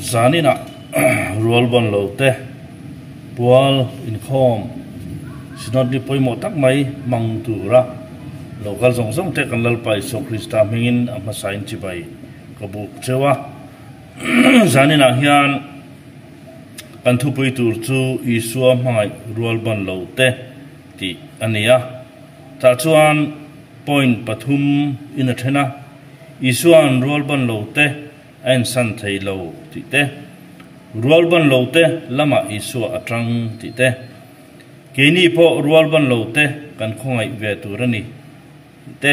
Zaninah rualban lo te pual inkhawm Synod ni pawimawh tak mai hmang tura lo kal zawng zawng te kan Lalpa Isua Krista hmingin a hmasain chibai ka buk cheu a. Zaninah hian kan thupui tur chu Isua hmangaih rualban lo te tih a ni a. Tah chuan point pathum in a then a, Isua'n rualban lo te a ensan thei lo tih te, rualban lo te lamah Isua a tang tih te, keini pawh rualban lo te kan khawngaih ve tur a ni tih te,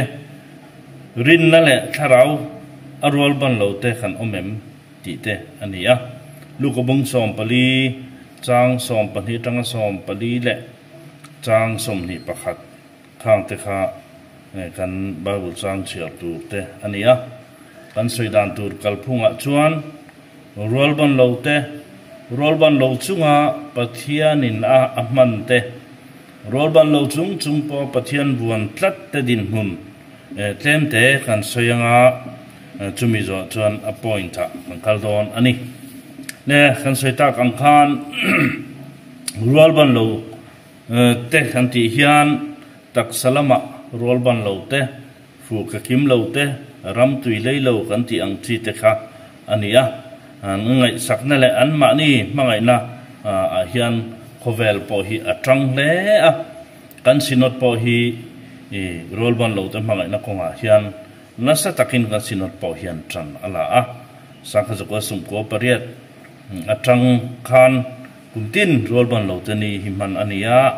rinna leh thlarau a rualban lo te kan awm em tih te a ni a. Luka bung 14 chang 12 atanga 14 leh chang 21 khang te kha kan Bible chang chhiar tur te a ni a. Kan sawi dan tur kalphungah chuan rualban lo te, rualban lo chunga Pathianin a a hman te, rualban lo chung chung pawha Pathian vuan tlat te dinhmun tlem te kan sawi anga chumi zawh chuan a point ah kan kal dawn a ni. Le kan sawi tak ang khan rualban lo Te kan tih hian taksa lamah rualban lo te, fu ka kim lo te, ram tui hlei lo kan tih ang chi te kha a ni a. An ngaihsakna leh anmahni hmangaihna ah hian khawvel pawh hi a tang hle a. Kan Synod pawh hi rualban lo te hmangaihna kawngah hian nasa takin kan Synod pawh hian tan a la a. Sangkhazakual Sumkua pariat atang khan Kum tin rualban lo te ni hi hman a ni a,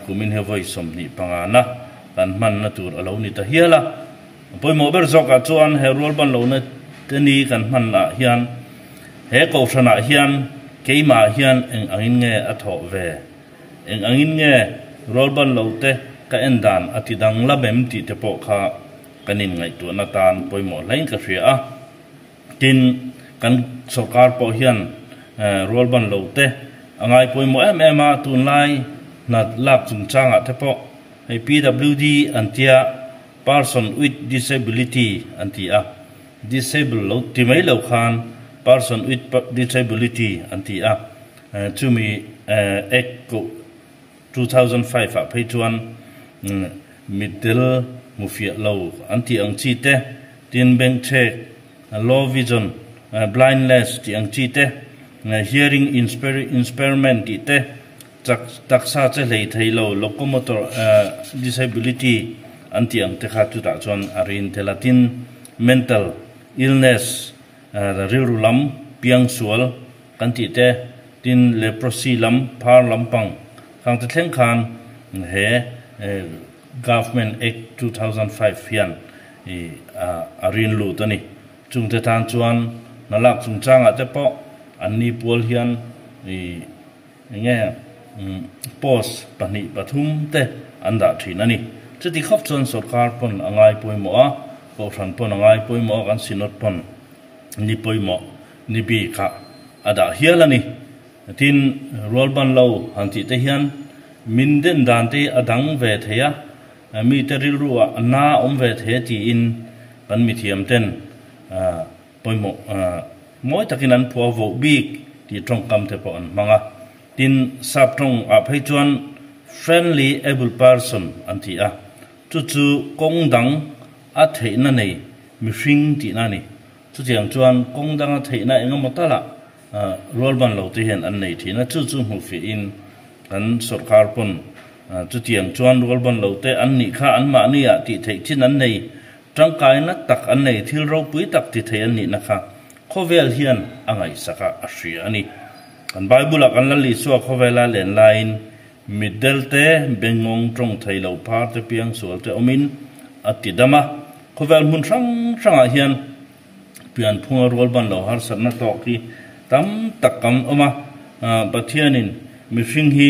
kumin hi vawi 25 na kan hmanna tur a lo ni ta hial a. A pawimawh ber zawkah chuan he rualban lohna te ni kan hmanah hian he kohhranah hian keimah hian eng angin nge a thawh ve, eng angin nge rualban lo te ka en dan a ti danglam em tih te pawh kha kan inngaihtuahna tan pawimawh hlein ka hria a. Tin, kan sorkar pawh hian rualban lo te a ngai pawimawh em em a, tunlai hna lak chungchangah te pawh hei PWD an tia, Person with Disability an ti a, disable lo ti mai lo khan Person with Disability an ti a, chumi Act koh 2005 ah phei chuan mitdel hmu fiah lo an tih ang chi te, tin bengchhek, low vision, blindness tih ang chi te, hearing impairment tih te, chak taksa che hlei thei lo, locomotor disability an tih ang te kha chutah chuan a rin tel a, tin mental illness rilru lam piangsual kan tih te, tin leprosy lam phar lampang khang te thleng khan he Government Act 2005 hian a rin lut a ni. Chungte tan chuan hna lak chungchangah te pawh an ni pual hian enge post pahnih pathum te an dah thin a ni. Chuti khawp chuan sorkar pawn a ngai pawimawh a, kohhran pawn a ngai pawimawh a, kan synod pawn ni pawimawh ni bikah a dah hial a ni. Tin, rualban lo han tih te hian min den dan te hi a dang ve thei a, mite rilru ah na awm ve thei a tiin kan mithiam ten pawimawh mawi takin an phuah voh bik tih tawngkam te pawh an hmang a. Tin, sap tawng ah phei chuan friendly able person an ti a, chu chu kawng dang a theihna nei mihring tihna a ni. Chutiang chuan kawng danga theihna eng emaw talah rualban lo te hian an nei thin a, chu chu hmuh fiahin kan sawrkar pawn chutiang chuan rualban lo te an nih kha anmahni ah tih theih chin an nei, tangkaina tak an nei, thil ropui tak ti thei an nihna kha khawvel hian a ngaihsak a, a hria a ni. Kan Bible ah kan Lal Isua khawvela len laiin mitdel te, bengngawng tawng thei lo phar te, piangsual te awmin a ti dam a. Khawvel hmun hrang hrangah hian pianphunga rualban lo harsatna tawk hi tam tak kan awm a, Pathianin mihring hi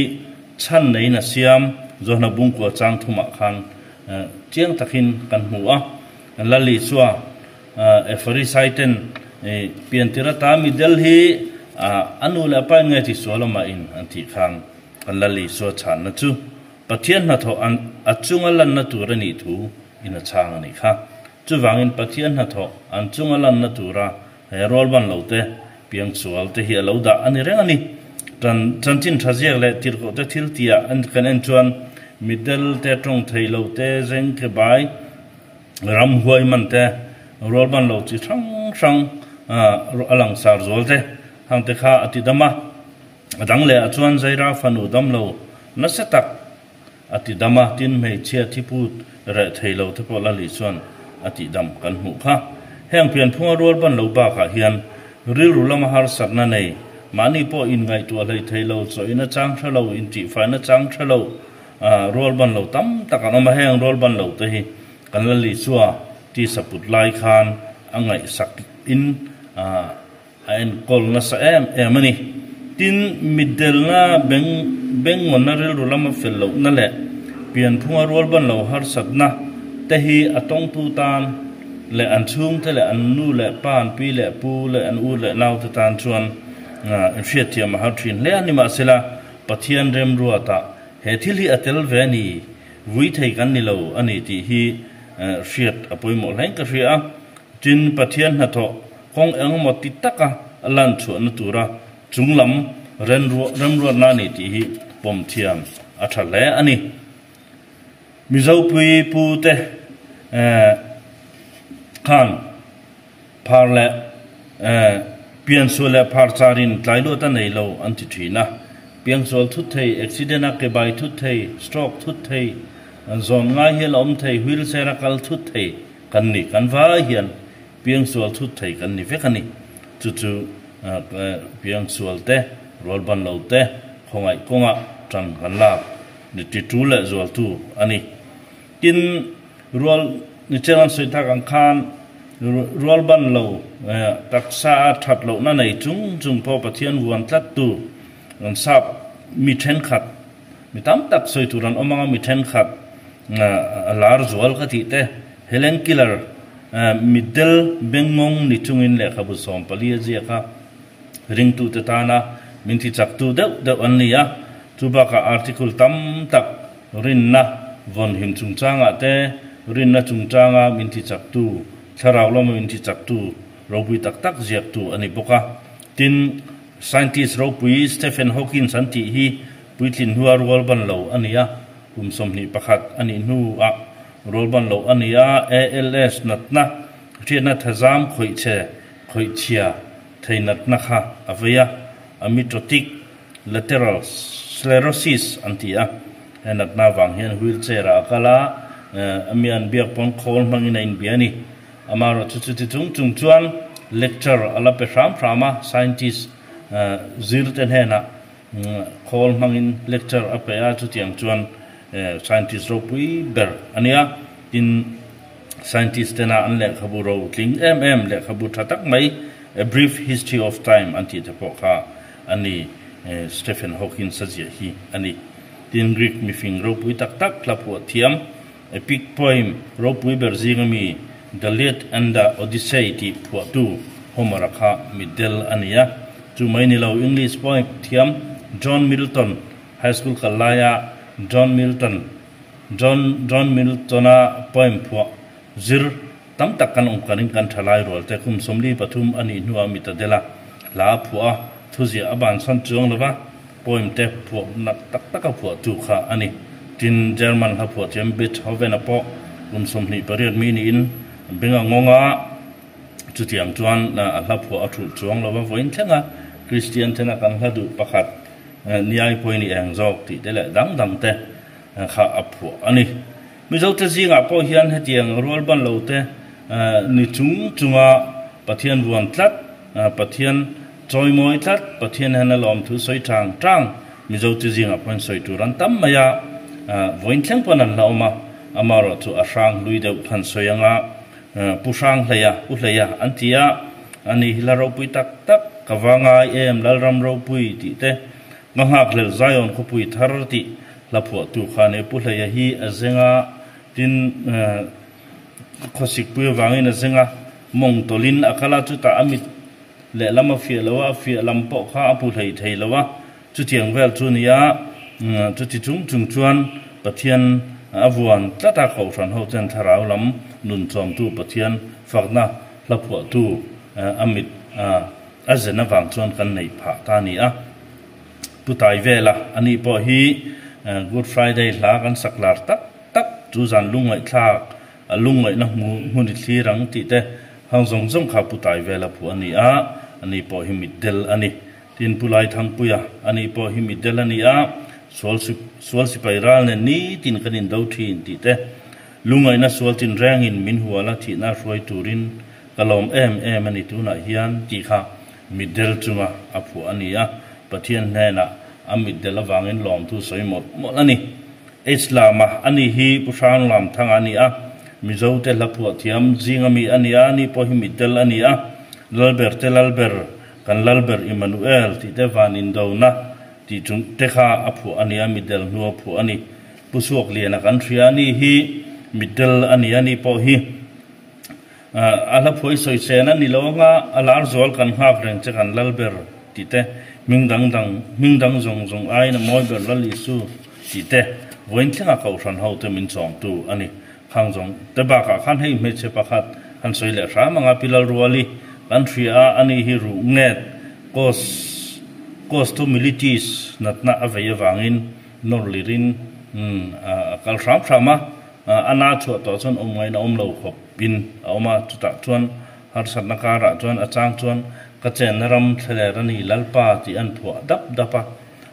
chhan neiin a siam Johna bungkua chang thumah khan chiang takin kan hmu a. Lal Isua e Farisaiten piantir ata mi del hi a nu leh a pa in nge ti sual amah in an tih khan kan Lal Isua chhanna chu Pathian hnathawh a chunga lanna tur a nih thu in a chhang a nih kha. Chuvangin Pathian hnathawh an chunga lanna tura he rualban lo te Piangsual te hi a lo dah a ni reng a ni. Tan chanchin tha ziak leh tirhkoh te thil tihah an kan en chuan mitdel te, tawng thei lo te, zeng ke bai, ramhuai man te, rualban lo chi hrang hrang a langsar zual te hang te kha a ti dam a. A dang leh ah chuan Zaira fanu dam lo nasa tak a ti dam a, tin hmeichhia thiput reh thei lo te pawh Lali chuan a tih dam kan hmuh kha. Heng pianphunga rualban lo bakah hian rilru lama harsatna nei, mahni pawh inngaihtuah hlei thei lo, chawina chang hre lo, intihfaina chang hre lo, rualban lo tam tak an awm a, heng rualban lo te hi kan Lali chua tisa put lai khan a ngaihsak in a enkawl nasa em em a ni. Tin, mitdelna beng bengngawnna rilru lama fel lohna leh pianphunga rualban lo harsatna te hi a tawngtu tan leh an chhungte leh an nu leh pa, an pi leh pu leh an u leh naute tan chuan inhriatthiam a har thin hle a. Nimahsela, Pathian remruatah he thil hi a tel ve a ni, vui thei kan ni lo a ni tih hi hriat a pawimawh hlein ka hria a. Tin, Pathian hnathawh Kawng engemaw ti taka a lan chhuahna tura chunglam remruatna a ni tih hi pawm thiam a tha hle a ni. Mizopui pute khan phar leh piansual leh phar charin tlai luat a nei lo an ti thin a. Piangsual thut thei, accident a ke bai thut thei, stroke thut thei, zawn ngai hian a awm thei, wheelchair a kal thut thei kan ni. Kan vai hian Piangsual thut thei kan ni vek a ni. Chu chu piangsual te, rualban lo te, khawngaih kawngah tan kan lak ni ti tu leh zualtu a ni. Tin, rual ni cheng an sawi tak ang khan rualban lo taksa a that lohna nei chung chung pawh Pathian vuan tlattu an sap mi thenkhat, mi tam tak sawi tur an awm anga mi thenkhat a lar zual ka tih te, Helen Keller Mitdel bengngawng ni chungin lehkhabu 14 a ziak a, ringtute tana min ti chaktu deuh deuh an ni a. Chu bakah article tam tak rinna vawnhim chungchangah te, rinna chungchanga min ti chaktu, thlarau lama min ti chaktu ropui tak tak ziaktu a ni bawk a. Tin, scientist ropui Stephen Hawkins an tih hi puitlin hnua rual ban lo a ni a, kum 21 a nih hnuah Rualban loh a ni a, ALS natna, hriatna thazam khawih che, khawih chhia thei natna kha a vei a, amyotrophic lateral sclerosis an ti a, he natna vang hian wheelchair ah a kal a, a mi an biak pawn khawl hmangin a inbia a ni. Amaherawhchu chuti chung chung chuan lecture a la pe hram hram a, scientist zir te hnenah Khawl hmangin lecture a pe a, chutiang chuan scientist ropui ber a nia. Tin, scientist tena an lehkhabu ro tling em em, lehkhabu tha tak mai, A Brief History of Time an tih te pawh kha a ni, Stephen Hawkins a ziah hi a ni. Tin, Greek mifing ropui tak tak hla phuah thiam, epic poem ropui ber zinga mi The Iliad and the Odyssey tih phuahtu Homer-a kha mitdel a ni a. Chu mai ni lo, English poem thiam John Milton, high school kal laia John Milton, John John Milton-a poem phuah zir tam tak kan awm kanin kan tha lai rual te kum 43 a nih hnuah mitadel a hla a phuah a, thuziah a bansan chuang lova. Poem te phuah nak tak taka phuahtu kha a ni. Tin, German hla phuah thiam Beethoven-a pawh kum 28 mi niin beng a ngawng a, chutiang chuan a hla phuah a thulh chuang lo va, vawiin thleng a Kristian thena kan hla duh pakhat Niai pawhin i eng zawk tih te leh dang dang te kha a phuah a ni. Mizote zingah pawh hian hetiang rualban lo te ni chung chunga Pathian vuan tlat, Pathian Chawimawi tlat, Pathian hian a lawmthu sawi tang tang, Mizo chi zingah pawhin sawi tur an tam mai a, vawiin thleng pawn an la awm a, amaherawh chu a hrang hlui deuh khan sawi anga Pu Hrang Hleia, Pu Hleia an ti a, ani hi la ropui tak tak, ka va ngai em Lalram ropui tih te, ka nghakhlel Zion khawpui thar tih hla phuahtu kha a ni, Pu Hleia hi a zeng a, tin khawsikpui avangin a zeng a, mawng tawlhin a kal a, chutah a mit Lehlam a fiah lo a, a fiah lam pawh kha a hmu hlei thei lo a, chutiang vel chu nia, chuti chung chung chuan Pathian a vuan tlat a, Kohhran ho chuan thlarau lam nun chawmtu Pathian fakna hla phuahtu a mit a zen avang chuan kan neih phah ta a ni a. Pu Taivela, ani pawh hi Good Friday hla kan sak lar tak tak chu zan lungngaihthlak a lungngaihna hmun i thlir ang tih te hang zawng zawng kha Pu Taivela phuah a ni a, ani pawh hi mitdel a ni. Tin Pu Laithangpuia, ani pawh hi mitdel a ni a, sual sual sipai ral nen nitin kan indo thin tih te lungngaihna sual tinrengin min hual a thihna hruai turin ka lawm em em a ni tunah hian tih kha Mitdel chunga a phuah a ni a, Pathian hnenah a mitdel avangin lawmthu sawi mawlh mawlh a ni. Islam-a a ni hi Pu Hrang Lam Thanga a ni a, Mizote hla phuah thiam zinga mi a ni a, ani pawh hi mitdel a ni a, Lalber te Lalber, kan Lalber Immanuel tih te van indona tih chung te kha a phuah a ni a, mitdel hnu a phuah a ni. Pu Suakliana kan hria a ni hi mitdel a ni a, ani pawh hi. A hla phuai sawi sen a ni lo anga a lar zual kan nghak reng che kan lal ber tih te, hming dang dang hming dang zawng zawng aiin a mawi ber Lal Isu tih te vawiin thlenga kohhran ho te min chawmtu a ni. Khang zawng te bakah khan hei hmeichhe pakhat han sawi leh hram anga Pi Lalruali kan hria a, ani hi ruh nget cos costomilitis natna a vei avangin nawr lirin a kal hram hram a. A na chhuah tawh chuan awm ngaihna awm lo khawp in a awm a, chutah chuan harsatna karah chuan a chang chuan ka chenna ram thlaler a ni Lalpa tih an phuah dap dap a.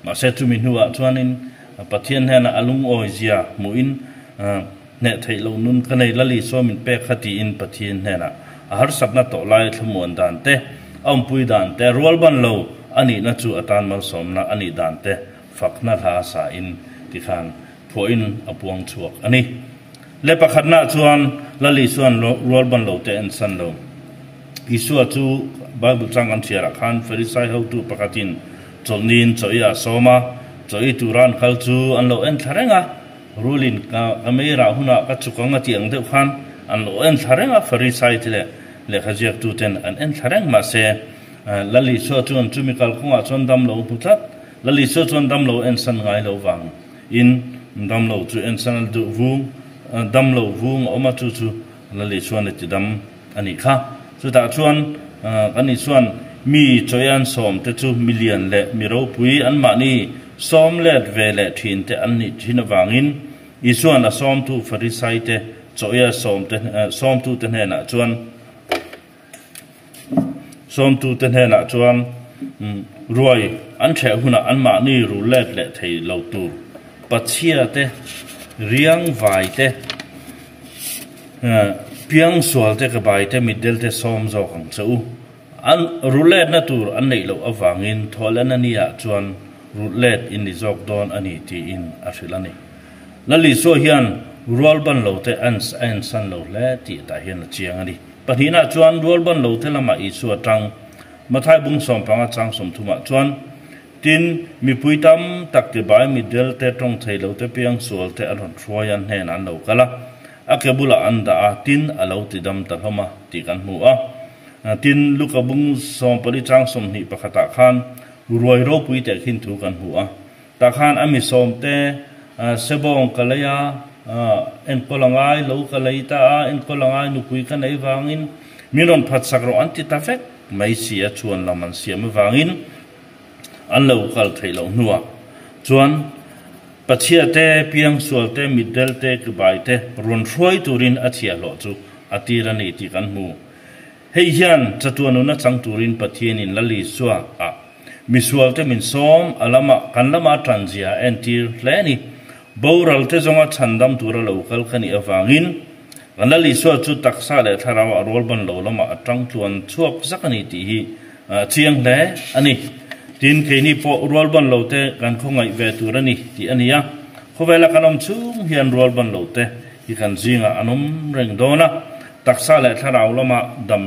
Mahse chumi hnuah chuanin Pathian hnenah a lungawi zia hmuhin hneh theih loh nun ka nei Lali saw min pek kha tiin Pathian hnenah a harsatna tawh lai thlamuan dan te, a awmpui dan te, rualban lo a nihna chu a tan malsawmna a nih dan te fakna hla sa in tikhan phuahin a puang chhuak a ni. Le pakhatnaah chuan Lal Isua'n rualban lo te en san lo. Isua chu Bible chang kan chhiarah khan Farisai hotu pakhatin chawlhniin chaw i a sawm a, chaw i tura an kal chu an lo en thla reng a, rulin ka ka meirah hunah ka chuk ang a tih ang deuh khan an lo en thla reng a, Farisai te leh lehkha ziaktu ten an en thla reng mahse Lal Isua chuan chumi kalkawngah chuan dam lo hmu tlat. Lal Isua chuan dam lo en san ngai lo vang. In damlo chu ensan a duh vung, damlo vung a awm a, chu chu Lal Isuan a ti dam a nih kha. Chutah chuan kan Isuan mi chawi an sawm te chu mi lian leh mi ropui anmahni sawm let ve leh thin te an nih thin avangin Isuan a sawmtu Farisai te chawi a sawm te sawmtu te hnenah chuan Sawmtute hnenah chuan ruai an ṭheh hunah anmahni ru let leh thei lo tur pachhia te, riang vai te, piang sual te, ka bai te, mitdel te sawm zawk ang che u. An ru letna tur an neih loh avangin thawhlen a niah chuan rulh let in ni zawk dawn a ni tiin a hrilh a ni. Lal Isua hian rualban lo te a ensan lo hle tih tah hian a chiang a ni. Pahnihna chuan rualban lo te lamah Isua tang Mathai bung sawmpanga chang sawmthumah chuan, Tin, mipui tam tak ti bai mitdel te, tawng thei lo te, piang sual te an rawn hruai a, an hnenah an lo kal a, a ke bulah an dah a, tin, a lo ti dam ta hlawm a tih kan hmu a. Tin, Luka bung sawmpali chang 21 pakhatah khan ruai ropui teh khin thu kan hmu a. Tah khan a mi sawmte sebawng ka lei a, enkawl a ngai lo ka lei ta a, enkawl a ngai nupui ka nei vangin min rawn phat sak rawh an ti ta vek mai si a, chhuan lam an siam avangin an lo kal theih loh hnuah chuan Pachhia te, Piangsual te, Mitdel te, Kibai te rawn hruai turin a chhiahhlawh chu a tir a ni tih kan hmu. Hei hian chatuan nuna chang turin Pathianin Lal Isua ah misualte min sawm a lamah kan lama tan zia a entir hle a ni. Boral te zawnga chhandam tura lo kal ka nih avangin kan Lal Isua chu taksa leh thlarau ah rualban lo lamah a tang tluan chhuak zak a ni tih hi a chiang hle a ni. Tin, keini pawh rualban lo te kan khawngaih ve tur a ni tih a ni a. Khawvela kan awm chhung hian rualban lo te hi kan zingah an awm reng dawn a. Taksa leh thlarau lama dam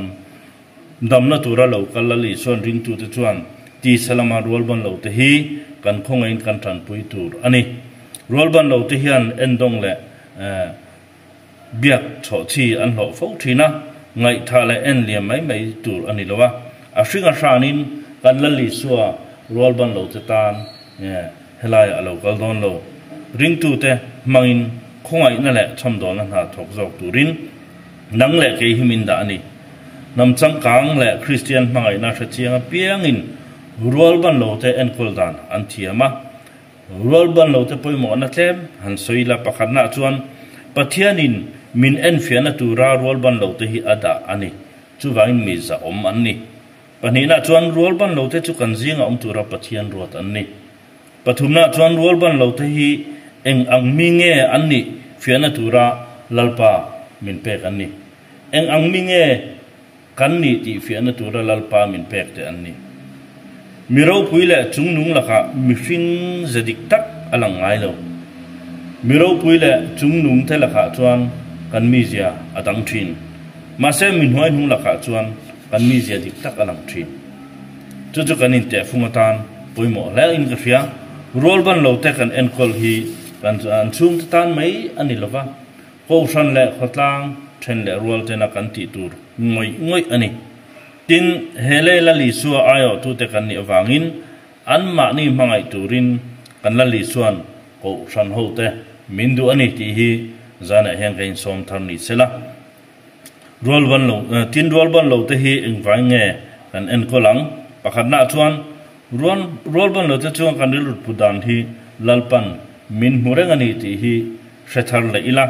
damna tura lo kal Lal Isuan ringtute chuan tisa lama rualban lote hi kan khawngaihin kan tanpui tur a ni. Rualban lote hian endawng leh biak chhawhchhi an hlawh fo thin a, ngaihtha leh en liam mai mai tur a ni lo a. A hring a hranin kan Lal Isua rualban lote tan helaiah a lo kal dawn lo. Ringtute hmangin khawngaihna leh chhawmdawlna hna thawk zawk turin nang leh kei hi min dah a ni. Hnam changkang leh Kristian hmangaihna hre chiang apiangin rualbanlote enkawl dan an thiam a. Rualbanlote pawimawhna tlem han sawi ila pakhatnaah chuan Pathianin min enfiahna tura rualbanlote hi a dah a ni. Chuvangin mi zahawm an ni. Pahnihnaah chuan rualbanlote chu kan zinga awm tura Pathian ruat an ni. Pathumnaah chuan rualbanlote hi eng ang mi nge an nih fiahna tura Lalpa min pek an ni. Eng ang mi nge kan nih tih fiahna tura Lalpa min pek te an ni. Mi ropui leh chungnung lakah mihring ze dik tak a lang ngai lo. Mi ropui leh chungnung te lakah chuan kan mizia a dang thin. Mahse mi hnuaihnung lakah chuan kan mizia dik tak a lang thin. Chu chu kan intehfung atan pawimawh hle in ka hria. Rualban lo te kan enkawl hi kan an chhungte tan mai a ni lova. Kohhran leh khawtlang then leh rual tena kan tih tur ngawih ngawih a ni. Tin, he lei Lal Isua aiawhtute kan nih avangin anmahni hmangaih turin kan Lal Isua'n kohhran hote min duh a ni tih hi zanah hian ka insawm thar ni se la. Rualban lo, tin rualban lote hi engvai nge kan enkawl ang? Pakhatnaah chuan rual rualban lote chuan kan rilru put dan hi Lalpan min hmu reng a ni tih hi hre thar leh ila,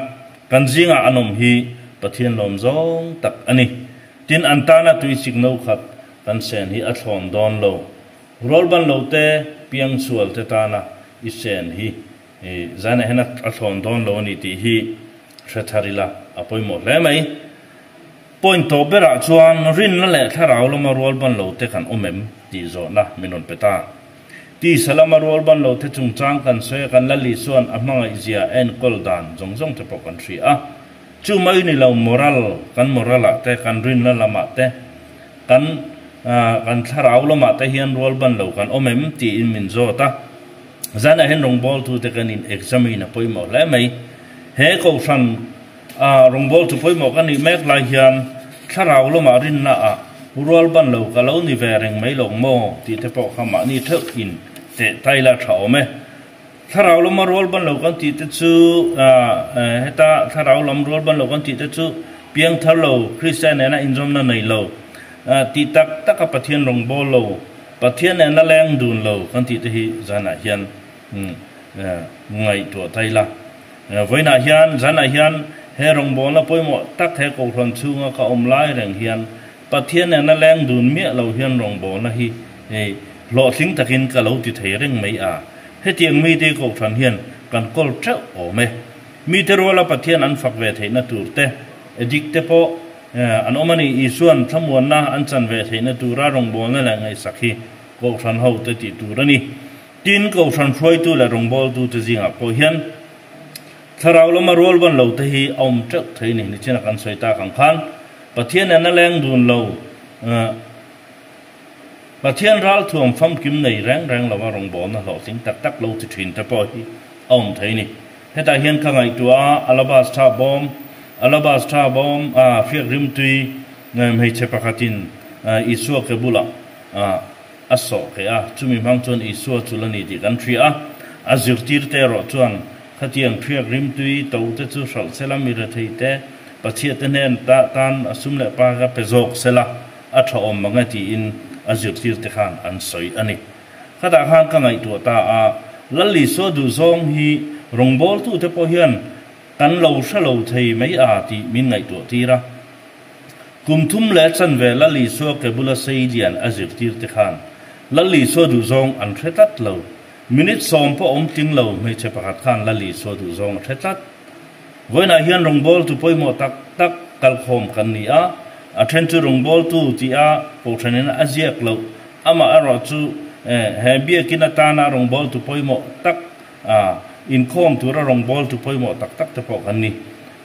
kan zingah an awm hi Pathian lawm zawng tak a ni. Tin, an tana tui chik no khat kan sen hi a thlawn dawn lo. Rualban lote piangsual te tana i sen hi zanah hian a thlawn dawn lo a ni tih hi hre thar ila a pawimawh hle mai. Point tawh berah chuan rinna leh thlarau lama rualban lote kan awm em tih zawhna min rawn pe ta. Tisa lama rualban lote chungchang kan sawi a, kan Lal Isua'n a hmangaihzia a enkawl dan zawng zawng te pawh kan hria a. Chu mai ni lo moral, kan moral ah te, kan rinna lamah te, kan kan thlarau lamah te hian rualban lo kan awm em tiin min zawt a. Zanah hian rawngbawltute kan in examine a pawimawh hle mai. He kohhran a rawngbawltu pawimawh ka nih mek lai hian thlarau lamah rinna ah rualban lo ka lo ni ve reng mai lo maw tih te pawh kha mahni theuh in teh tai la tha awm e. Thlarau lama rualban lo kan tih te chu heta thlarau lam rualban lo kan tih te chu piangthar lo Kristian nena inzawmna nei lo tih tak taka Pathian rawngbâwl lo Pathian nena leng dun lo kan tih te hi zanah hian ngaihtuah ta ila. Vawiinah hian, zanah hian he rawngbawlna pawimawh tak he kohhran chhunga ka awm lai reng hian Pathian nena leng dun miah lo hian rawngbawlna hi hlawhtling takin ka lo ti thei reng mai a. Hetiang mite kohhran hian kan kawl teuh awm e. Mite ruala Pathian an fak ve theihna tur te, addict te pawh an awm a ni. Isua'n thlamuanna an chan ve theihna tura rawngbawlna leh ngaihsak hi kohhran hote tih tur a ni. Tin, kohhran hruaitu leh rawngbawltute zingah pawh hian thlarau lama rualban lo te hi a awm teuh thei a ni. Nichina kan sawi tak ang khan Pathian nen a leng dun lo, Pathian ralthuam famkim nei reng reng lova rawngbawlna hlawhtling tak tak lo ti thin te pawh hi a awm thei a ni. Hetah hian ka ngaihtuah a, alabastra bawm, alabastra bawm, hriak rimtui hmeichhe pakhatin Isua ke bulah a sawh keh a, chumi hmang chuan Isua chu la ni tih kan hria a, a zirtirte erawh chuan khatiang hriak rimtui to te chu hralh sela mi rethei te, Pathiate hnen tan a sum leh pa kha pe zawk sela a tha awm mang e tiin a zirtirte khan an sawi a ni. Khatah khan ka ngaihtuah ta a, Lal Isua duhzawng hi rawngbawltute pawh hian kan lo hre lo thei mai a tih min ngaihtuah tir a. Kum thum leh chanve Lal Isua ke bula sei lian a zirtir te khan Lal Isua duhzawng an hre tlat lo. Minute sawm pawh awm tling lo hmeichhe pakhat khan Lal Isua duhzawng a hre tlat. Vawiinah hian rawngbawltu pawimawh tak tak kalkhawm kan ni a, a then chu rawngbawltu tih a kohhranin a ziak loh, amah erawh chu he biakin atana rawngbawltu pawimawh tak inkhawm tura rawngbawltu pawimawh tak tak te pawh kan ni.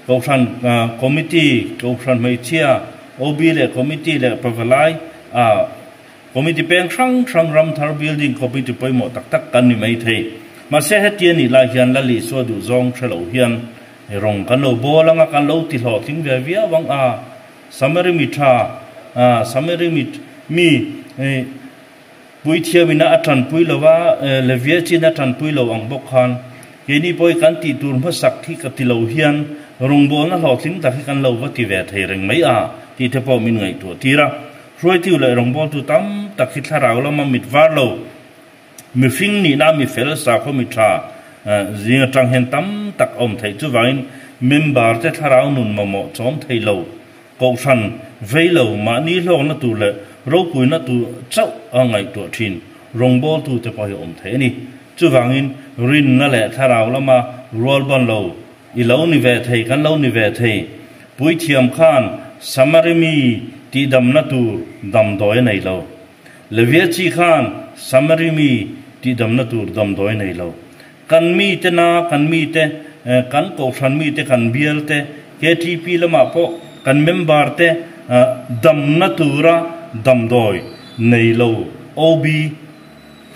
Kohhran Committee, Kohhran Hmeichhia, OB leh Committee leh Pavalai Committee peng hrang hrang Ramthar Building Committee pawimawh tak tak kan ni mai thei. Mahse hetia nih lai hian Lal Isua duhzawng hre lo hian rawng kan lo bawl anga kan lo ti hlawhtling ve viau ang a. Samari mi tha, Samari mi mi Puithiamina a tanpui lo a, Levia chin a tanpui lo ang bawk khan keini pawh hi kan tih tur hmasak hi ka ti lo hian rawngbawlna hlawhtling tak hi kan lo va ti ve thei reng mai a. Tih te pawh min ngaihtuah tir a. Hruaitu leh rawngbawltu tam tak hi thlarau lama mit var lo, mihring nihna mi fel, sakhaw mi tha zing atang hian tam tak a awm theih. Chuvangin member te thlarau nun mamawh chawm thei lo, kohhran vei lo, mahni hlawkna tur leh ropuina tur chauh a ngaihtuah thin rawngbawltu te pawh hi a awm thei a ni. Chuvangin rinna leh thlarau lama rualban lo I lo ni ve thei, kan lo ni ve thei. Puithiam khan Samari mi tihdamna tur damdawi a nei lo. Levia chi khan Samari mi tihdamna tur damdawi a nei lo. Kan mite na, kan mite, kan kohhran mite, kan bial te, KTP lamah pawh kan member te damna tura damdawi nei lo, OB,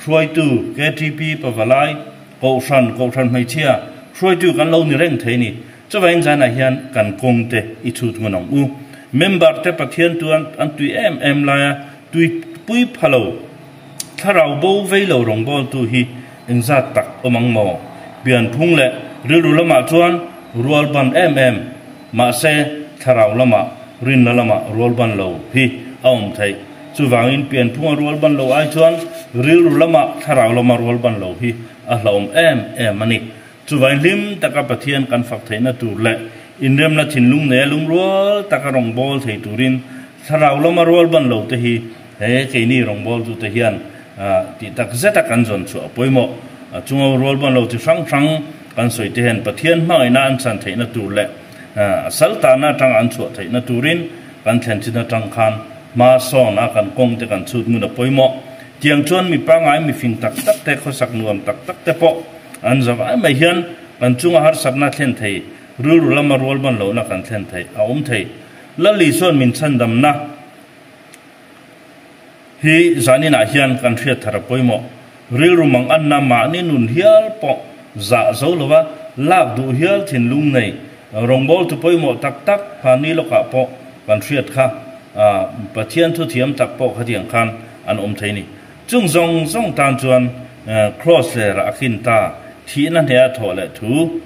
Hruaitu, KTP, Pavalai, Kohhran, Kohhran hmeichhia, hruaitu kan lo ni reng thei ni. Chuvangin zanah hian kan kawng te i chhut ngun ang u. Member te Pathian tu an tui em em laia tui pui pha lo, thlarau bo vei lo rawngbawltu hi engzat tak awm ang maw? Pianphung leh rilru lamah chuan rual ban em em, mahse thlarau lamah rinna lamah rual ban lo hi a awm theih. Chuvangin pianphunga rual ban lo ai chuan rilru lama thlarau lama rual ban lo hi a hlauhawm em em a ni. Chuvangin hlim taka Pathian kan fak theihna tur leh inremna thinlung neia lungrual taka rawngbâwl thei turin thlarau lama rual ban lo te hi he keini rawngbâwltute hian tih tak zeta kan zawn chhuah a pawimawh. Chunga rual ban lo chi hrang hrang kan sawi te hian Pathian hmangaihna an chan theihna tur leh a saltana atanga an chhuah theihna turin kan thlen chin atang khan hma sawn a kan kawng te kan chhut ngun a pawimawh. Tiang chuan mi pangngai mi fing tak tak te khawsak nuam tak tak te pawh an za vai mai hian kan chunga harsatna thlen thei, rilru lama rual ban lohna kan thlen thei a awm thei. Lali chuan min chhandamna hi zaninah hian kan hriat thar a pawimawh. Rilru mang anna mahni nun hial pawh zah zo lova lak duh hial thinlung nei rawngbawltu pawimawh tak tak hmani lawkah pawh kan hriat kha Pathian thuthiam tak pawh khatiang khan an awm thei ni. Chung zawng zawng tan chuan Kraws lerah a khin ta thihna hneha thawh leh thu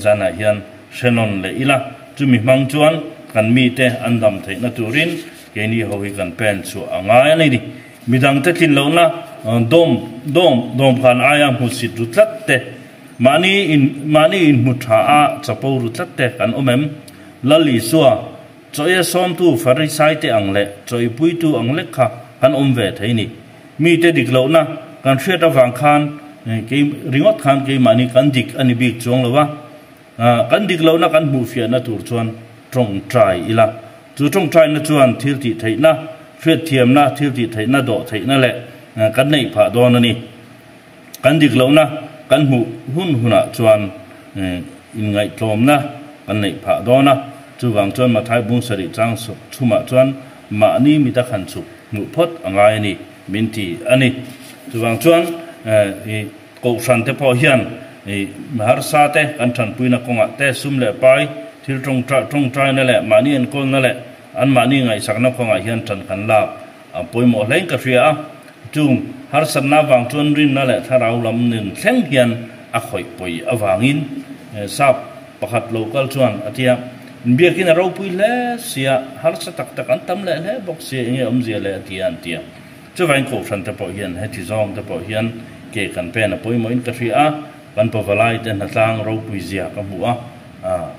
zanah hian hre nawn leh ila, chumi hmang chuan kan mite an dam theihna turin keini ho hi kan pen chhuah a ngai a ni. Midangte tlin lohna dawm dawm dawmkhan aia hmusit ru tlat te, mahni in mahni inhmu tha a chapo ru tlat te kan awm em? Lal Isua, chawia sawmtu Farisaite ang leh chawipuitu ang lek kha kan awm ve thei ni. Mite dik lohna kan hriat avang khan kei ringawt khan keimahni kan dik a ni bik chuang lo a. Kan dik lohna kan hmuhfiahna tur chuan tawngtai ila. Chu tawngtaina chuan thil tih theihna, hriatthiamna, thil tih theihna, dawh theihna leh kan neih phah dawn a ni. Kan dik lohna kan hmuh hun hunah chuan inngaihtlawmna kan neih phah dawn a. Chuvang chuan Mathai bung sarih chang chhumah chuan mahni mita khan chhuk hmuh phawt a ngai a ni min ti a ni. Chuvang chuan Kohhran te pawh hian harsa te kan tanpuina kawngah te sum leh pai, thil tawngtaina leh mahni enkawlna leh anmahni ngaihsakna kawngah hian tan kan lak a pawimawh hlein ka hria a. Chung harsatna avang chuan rinna leh thlarau lam nun thleng hian a khawih pawi avangin sap pakhat lo kal chuan a tia, Biakin a ropui hle sia, harsa tak tak an tam leh hle bawk sia, enge awmzia leh a ti a an ti a. Chuvain Kohhran te pawh hian heti zawng te pawh hian ke kan pen a pawimawhin ka hria a, kan pavalai te hnatlang ropui zia ka hmu a,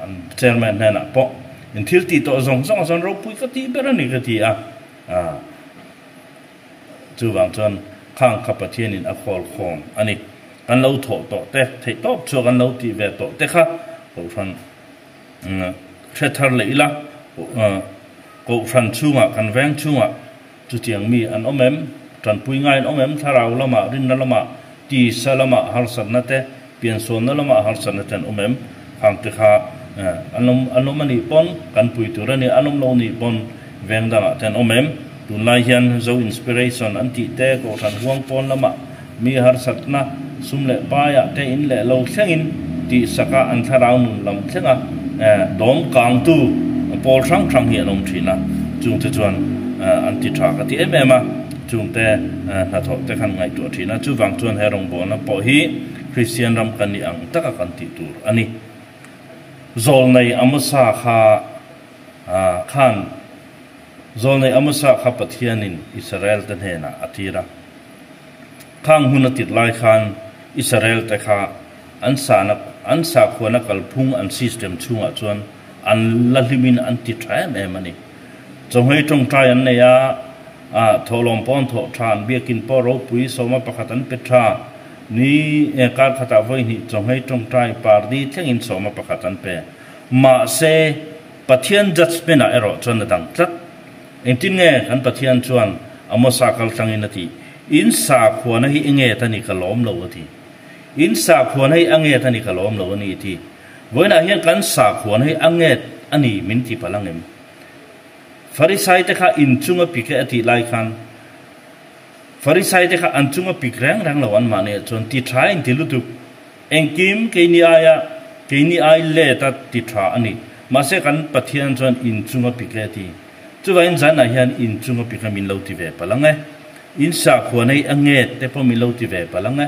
an chairman hnenah pawh in thil tih tawh zawng zawng ah chuan ropui ka tih ber a ni ka ti a, chuvang chuan khang kha Pathianin a khawl khawm a ni. Kan lo thawh tawh te, theih tawp chhuah kan lo tih ve tawh te kha Kohhran hre thar leh ila, Kohhran chhungah kan veng chhungah Chutiang mi an awm em? Tanpui ngai an awm em? Thlarau lamah, rinna lamah, tisa lamah harsatna te, piansualna lamah harsatna te an awm em? Khang te kha an awm an awm a nih pawn kan pui tur a ni, an awm lo nih pawn veng dangah te an awm em? Tunlai hian Zo Inspiration an tih te, Kohhran huang pawn lamah mi harsatna sum leh paiah te in leh lo thlengin tihsaka an thlarau nun lam thlenga dawm kangtu pawl hrang hrang hi an awm thin a, chungte chuan an ti tha ka ti em em a, chungte hnathawh te khan ngaihtuah thin a, chuvang chuan he rawngbawlna pawh hi Kristian ram kan nih ang taka kan tih tur a ni. Zawlnei Amosa kha khan. Zawlnei Amosa kha Pathianin Israel-te hnenah a tir a. Khang hun a tirh lai khan Israel-te kha an sahna, an sakhuana kalphung, an system chhungah chuan an la hlimin an ti tha em em a ni. Chawhmei tawngtai an nei a, a thawhlawm pawn thawh tha, an biakin pawh ropui sawma pakhat an pe tha. Ni kar khatah vawi hnih chawhmei tawngtai pardi thlengin sawma pakhat an pe. Mahse, Pathian judgement-ah erawh chuan a dang tlat. Engtin nge kan Pathian chuan Amosa kal tlangin a tih? In sakhuana hi enge ta ni ka lawm lo a ti. In sakhuana hi a nget a ni ka lawm lo a ni ti. Vawiinah hian kan sakhuana hi a nget a ni min ti palh ang em? Farisai te kha in chunga pik e a tih lai khan Farisai te kha an chunga pik reng reng lo anmahni ah chuan ti tha in ti lutuk. Engkim keini aia keini ai let a ti tha a ni. Mahse kan Pathian chuan in chunga pik e a ti. Chuvangin zanah hian in chunga pik a min lo ti ve palh ang e. In sakhua nei a nget te pawh min lo ti ve palh ang e.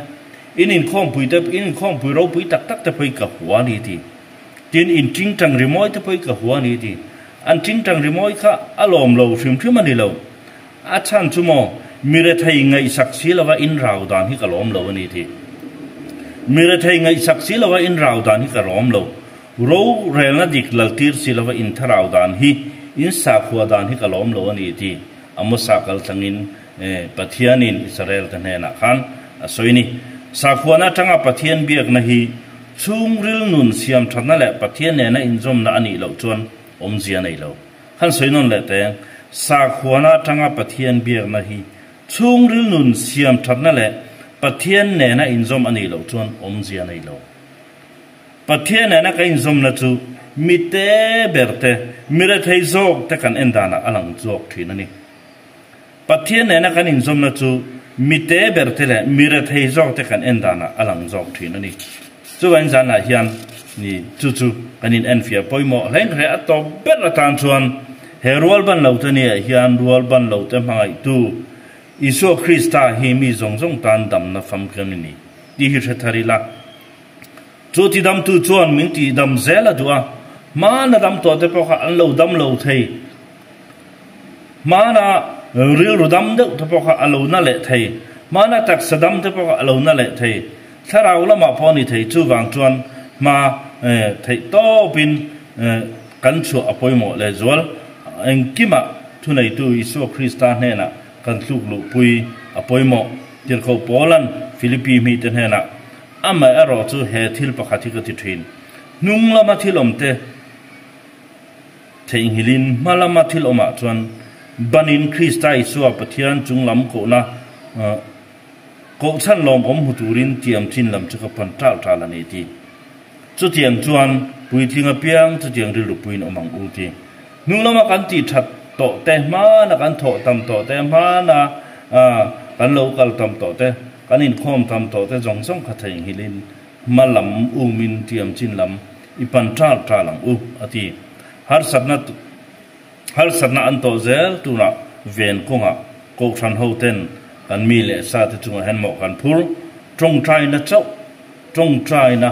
In inkhawmpui te, in inkhawmpui ropui tak tak te pawh hi ka hua a ni ti. Tin, in tingtang rimawi te pawh hi ka hua a ni ti. An tingtang rimawi kha a lawm lo hrim hrim a ni lo. A chhan chu maw, mi rethei ngaihsak si lova in rau dan hi ka lawm lo a ni ti. Mi rethei ngaihsak si lova in rau dan hi ka lawm lo. Ro relna dik laltir si lova in tharau dan hi, in sakhua dan hi ka lawm lo a ni ti. Amosa kal tlangin Pathianin Israel-te hnenah khan a sawi ni. Sakhuana atanga Pathian biakna hi chhungril nun siam thatna leh Pathian nena inzawmna a nih loh chuan awmzia nei lo. Khan sawi nawn leh teng, Sakhuana atanga Pathian biakna hi chhungril nun siam thatna leh Pathian nena inzawm a nih loh chuan awmzia nei lo. Pathian nena ka inzawmna chu mi te ber te, mi rethei zawk te kan en danah a lang zawk thin a ni. Pathian nena kan inzawmna chu mi te ber te leh mi rethei zawk te kan en danah a lang zawk thin a ni. Chuvain zanah hian ni chu chu kan in enfiah pawimawh hleng hle a tawp ber atan chuan he rual ban lo te niah hian rual ban lo te hmangaihtu Isua Krista hi mi zawng zawng tan damna famkim a ni tih hi hre thar ila. Chu tidamtu chuan min tihdam zel a duh a, hmana dam tawh te pawh kha an lo dam lo thei. Hmana rilru dam deuh te pawh kha a lo na leh thei. Hmana taksa dam te pawh kha a lo na leh thei. Thlarau lamah pawh a ni thei. Chuvang chuan hma theih tawpin kan chhuah a pawimawh lehzual. Engkimah thuneitu Isua Krista hnenah kan tluk luhpui a pawimawh. Tirhkoh Paula'n Philippi mite hnenah, Amaherawh chu he thil pakhat hi ka ti thin. Hnung lama thil awm te theihnghilhin hma lama thil awmah chuan banin Krista Isua Pathian chung lam kohna kohchhan lawmawm hmu turin tiam chin lam chu ka pan ṭal ṭal a ni ti. Chutiang chuan puitling apiang chutiang rilru puiin awm ang u ti. Hnung lama kan tih that tawh te, hmana kan thawh tam tawh te, hmana kan lo kal tam tawh te, kan inkhawm tam tawh te zawng zawng kha theihnghilhin hma lam umin tiam chin lam i pan ṭal ṭal ang u, a ti. Harsatna harsatna an tawh zel tunah ven kawngah Kohhran hoten kan mi leh sa te chungah hian mawh kan phur tawngtaina chauh tawngtaina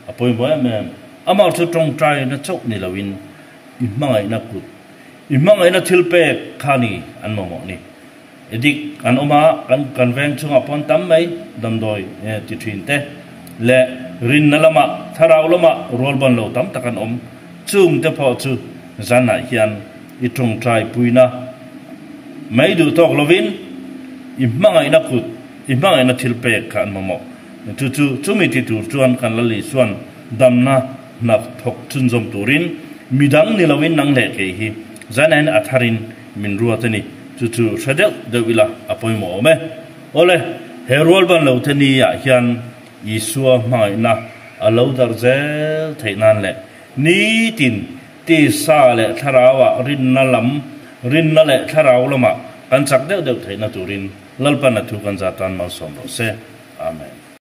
a pawimawh em em. Amah chu tawngtaina chauh ni loin I hmangaihna kut, i hmangaihna thil pek kha ni an mamawh ni. I dik an awm a, kan kan veng chungah pawn tam mai damdawi ti thin te leh rinna lamah, thlarau lamah rual ban lo tam tak an awm. Chung te pawh chu zanah hian i tawngtai puina mai duh tawk lovin i hmangaihna kut, i hmangaihna thil pek kha an mamawh. Chu chu chumi ti tur chuan kan la Lisuan damna Hnak thawk chhunzawm turin midang ni loin nang leh kei hi Zanain a tharin min ruat a ni. Chu chu hre deuh deuh ila a pawimawh awm e. Awle, he rual ban lo te ni ah hian Isua hmangaihna a lo darh zel theih nan leh nitin tisa leh thlarau ah rinna lam, rinna leh thlarau lamah kan chak deuh deuh theihna turin Lalpan a thu kan zat tan malsawm rawh se. Amen.